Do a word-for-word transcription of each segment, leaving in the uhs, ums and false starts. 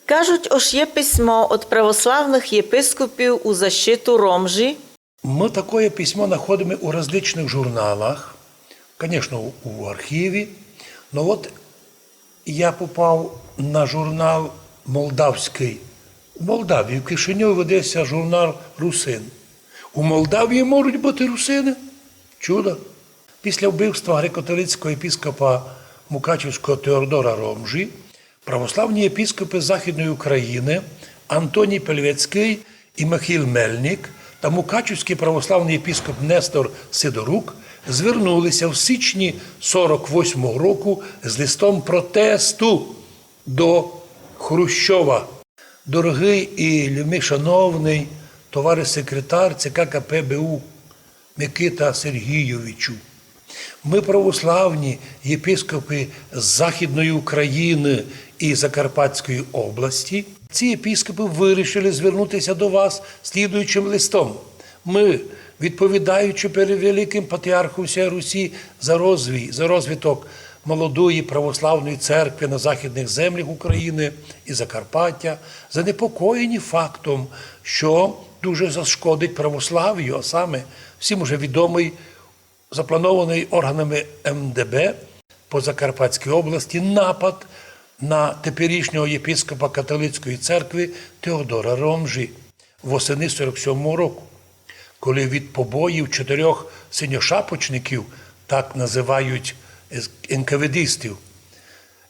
Кажуть, ож є письмо од православных єпископів у защиту Ромжі. Мы такоє письмо находиме у различных журналах, конечно, у, у архіві. Но от я попав на журнал молдавськый. У Молдавії, в Кишиньові веде ся журнал «Русин». У Молдавії можуть быти русины? Чудо! Після вбивства греко-католицького єпископа Мукачівського Теодора Ромжі православні єпископы Західної України Антоній Пельвецькый і Михаїл Мельник та мукачівськый православный єпископ Нестор Сидорук звернулися в січні сорок восьмого року з листом протесту до Хрущова. Дорогый і любимый шановный товариш секретар ЦК КП БУ Микита Сергійовичу, мы, православні єпископы Західної України і Закарпатської області, ці єпископы вирішили звернутися до вас слідуючим листом. Мы, відповідаючи перед великым патріархом всієї Русі за розвій, за розвиток молодої православної церкви на західных землях України і Закарпаття, занепокоєні фактом, що дуже зашкодить православію, а саме всім уже відомый запланованый органами МДБ по Закарпатській області напад на теперішнього єпископа католицької церкви Теодора Ромжі восени сорок сьомого року, коли від побоїв чотирьох синьошапочників, так называють НКВДистів,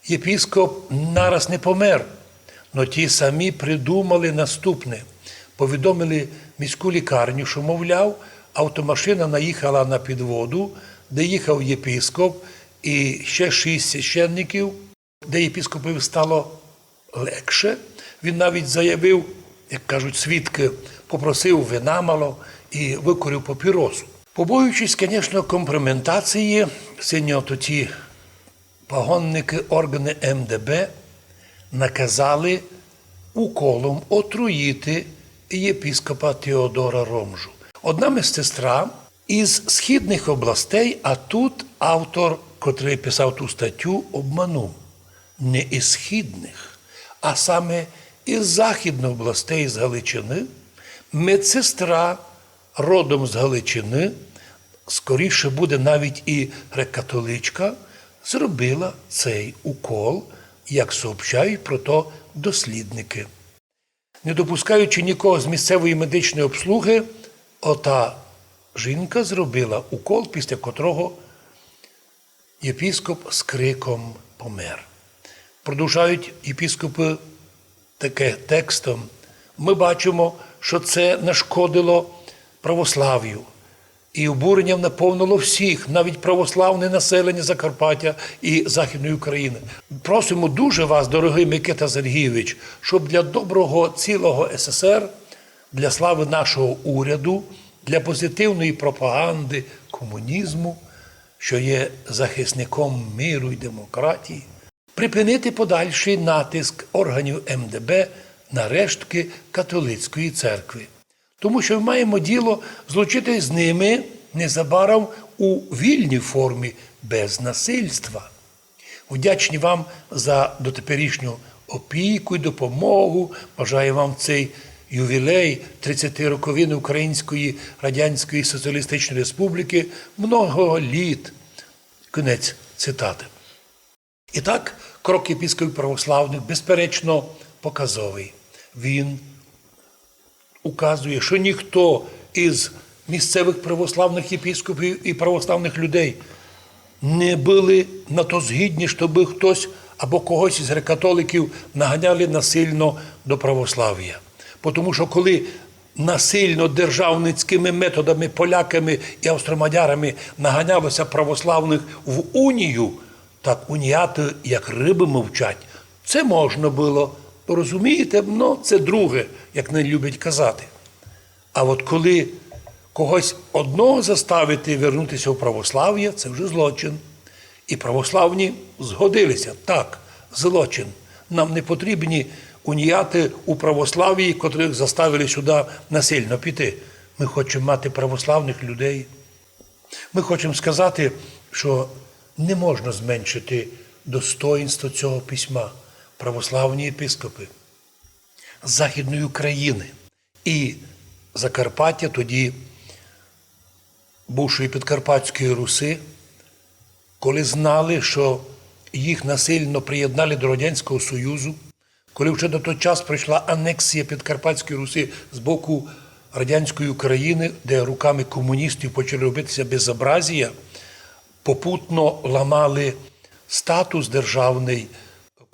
єпископ нараз не помер, но ті самі придумали наступне. Повідомили міську лікарню, що, мовляв, автомашина наїхала на підводу, де їхав єпископ і ще шість священників. Де єпископові стало легше, він навіть заявив, як кажуть свідкы, попросив вина мало і викурив папіросу. Побоюючись, конечно, компрометації, синьо то ті погонникы, органы МДБ наказали уколом отруїти єпископа Теодора Ромжу. Одна медсестра із східных областей, а тут автор, котрый писав ту статтю, обманув. Не із східных, а саме із західных областей, з Галичины, медсестра родом з Галичины, скоріше буде навіть і греко-католичка, зробила цей укол, як сообщають про то дослідникы. Не допускаючи нікого з місцевої медичної обслуги, ота жінка зробила укол, після котрого єпископ з криком помер. Продовжають єпископы таке текстом: «Мы бачимо, що це нашкодило православію, і обурення наповнило всіх, навіть православне населення Закарпаття і Західної України. Просимо дуже вас, дорогый Микита Сергійович, щоб для доброго цілого СССР, для славы нашого уряду, для позитивної пропаганды комунізму, що є захисником миру і демократії, припинити подальший натиск органів МДБ на рештки католицької церкви. Тому що маємо діло злучити з ними незабаром у вільній формі, без насильства. Вдячні вам за дотеперішню опіку і допомогу. Бажаю вам в цей ювілей тридцяти роковин Української Радянської Соціалістичної Республіки много літ». Кінець цитаты. І так, крок єпископів православных, безперечно, показовый. Він указує, що ніхто із місцевых православных єпископів і православных людей не были на то згідні, щоб хтось або когось із греко-католиків наганяли насильно до православія. Потому що коли насильно державницькыми методами, поляками і австромадярами наганялося православных в унію, так уніяты, як рыбы, мовчать. Це можна было. Розумієте, но це друге, як не люблять казати. А от коли когось одного заставити вернутися в православ'я, це вже злочин. І православні згодилися: «Так, злочин. Нам не потрібні уніяты у православії, котрых заставили сюди насильно піти. Мы хочемо мати православных людей». Мы хочемо сказати, що не можна зменшити достоїнство цього письма. Православні єпископы, Західної України і Закарпаття, тоді бувшої Підкарпатської Руси, коли знали, що їх насильно приєднали до Радянського Союзу, коли вже на той час прийшла анексія Підкарпатської Руси з боку Радянської України, де руками комуністів почали робитися безобразія, попутно ламали статус державний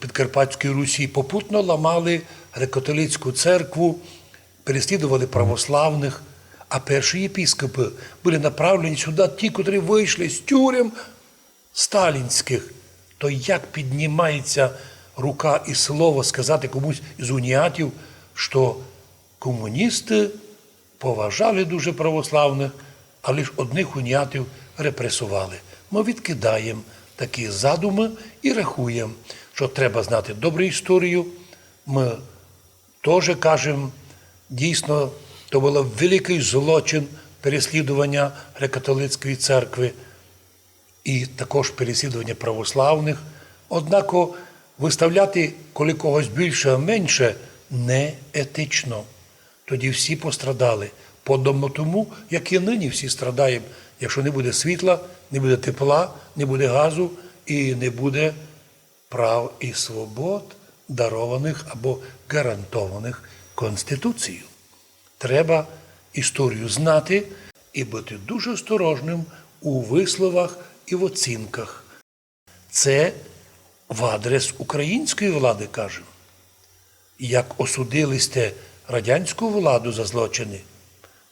Підкарпатської Русі, попутно ламали греко-католицьку церкву, переслідували православних, а перші єпископи були направлені сюди, ті, котрі вийшли з тюрем сталінських. То як піднімається рука і слово сказати комусь із уніатів, що комуністи поважали дуже православних, а лиш одних уніатів репресували? Ми відкидаємо такі задуми і рахуємо, що треба знати добру історію. Ми теж кажемо, дійсно, то був великий злочин переслідування греко-католицької церкви і також переслідування православних. Однако виставляти, коли когось більше, а менше, не етично. Тоді всі пострадали, подобно тому, як і нині всі страдаємо, якщо не буде світла, не буде тепла, не буде газу і не буде прав і свобод, дарованих або гарантованих Конституцією. Треба історію знати і бути дуже осторожним у висловах і в оцінках. Це в адрес української влади кажемо. Як осудили сте радянську владу за злочини,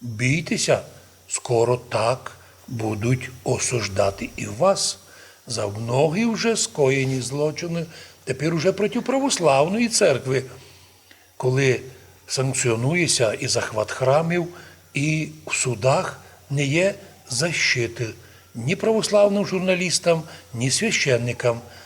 бійтеся, скоро так будуть осуждати і вас за многі вже скоєні злочини, тепер уже проти православної церкви, коли санкціонується і захват храмів, і в судах не є защити ні православним журналістам, ні священникам.